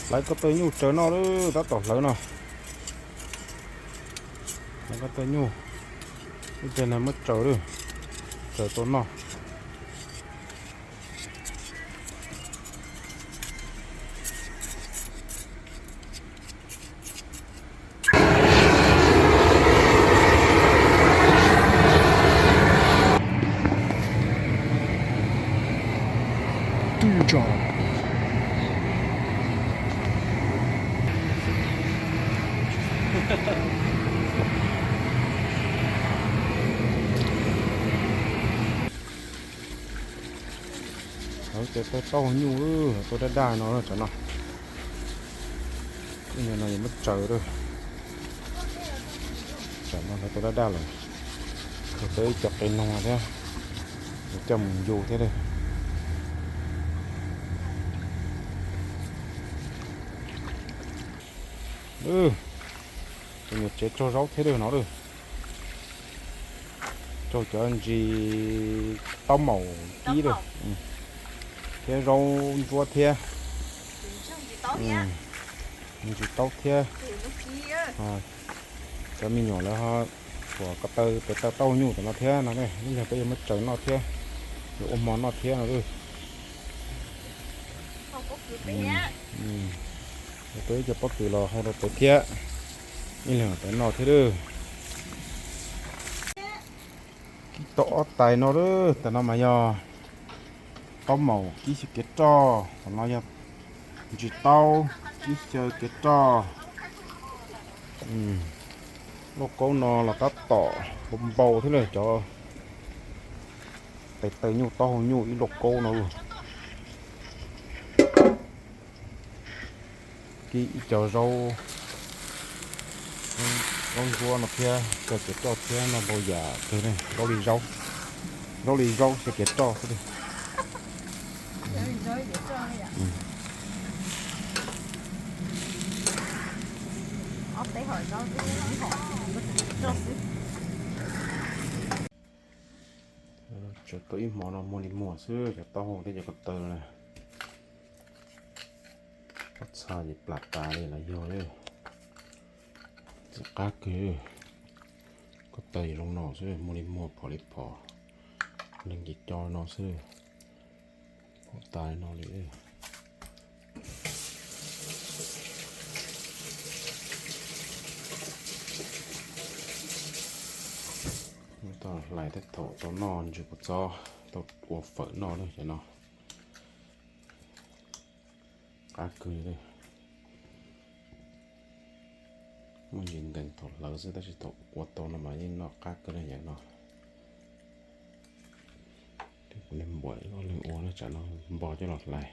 Hlawv ko taw nyuj tsaws noj lawm, tab tom hlawv no. Hlawv ko taw nyuj, ib pliag na muab tsaws lawm, tsaws tau noj. Hlawv cov taw taub hau nyuj, hlawv tau daj daj no tsam no. Ib no yuav muab tsaws lawm. Tsam no hlawv tau daj daj lawm, khaws tau ib co qe noog thiab, yuav coj mus yus thiab lawm. Tus niam tsev tsau zaub thiab lawm no lawm. Tsau cov ntsis taub maum kib lawm, thiab zaub ntsuab thiab, ntsis taub thiab. Cov me nyuam lawv ho tuam ko taw, taw taub hau nyuj tam no thiab no, ib pliag peb yuav muab tsaws noj thiab, yuav ua hmo noj thiab no lawm. Yuav tau ib co pob kws los hau rau pem thiab, ib leeg pem noj thiab lawm. Kib tau ob tais no lawm, tais no mas yog taub maum kib xyaw kev roj, tais no yog ntsis taub kib xyaw kev roj. Lauj kaub no los tab tom npau npau thiab lawm, cov tais taw nyuj taub hau nyuj ib lauj kaub no. Kib ib co zaub, zaub ntsuab no thiab, xyaw kev roj thiab, noj ntau yam kawg li, zaub li zaub, zaub li zaub xyaw kev roj xwb li. Tsuas tau ib hmo no muag li muag xwb, cov taub hau thiab cov ko taw na. Pob txha ces plam tas li los yog li. Txawm qab kawg, ko taw zoo no xwb, muag li muag phom li phom, neeg ces co no xwb, phom tas li no li. Tau hlais thiab thaum tau noj ntsw kua txob, tau ua fawm noj na cov no. Qab kawg li. Muaj ntsis nkees thaum hlawv xwb tab sis thaum ua tau no mas yeej noj qab kawg li yam no. Kuv niag npuam ob leeg ua na, tsam no npo coj los hlais.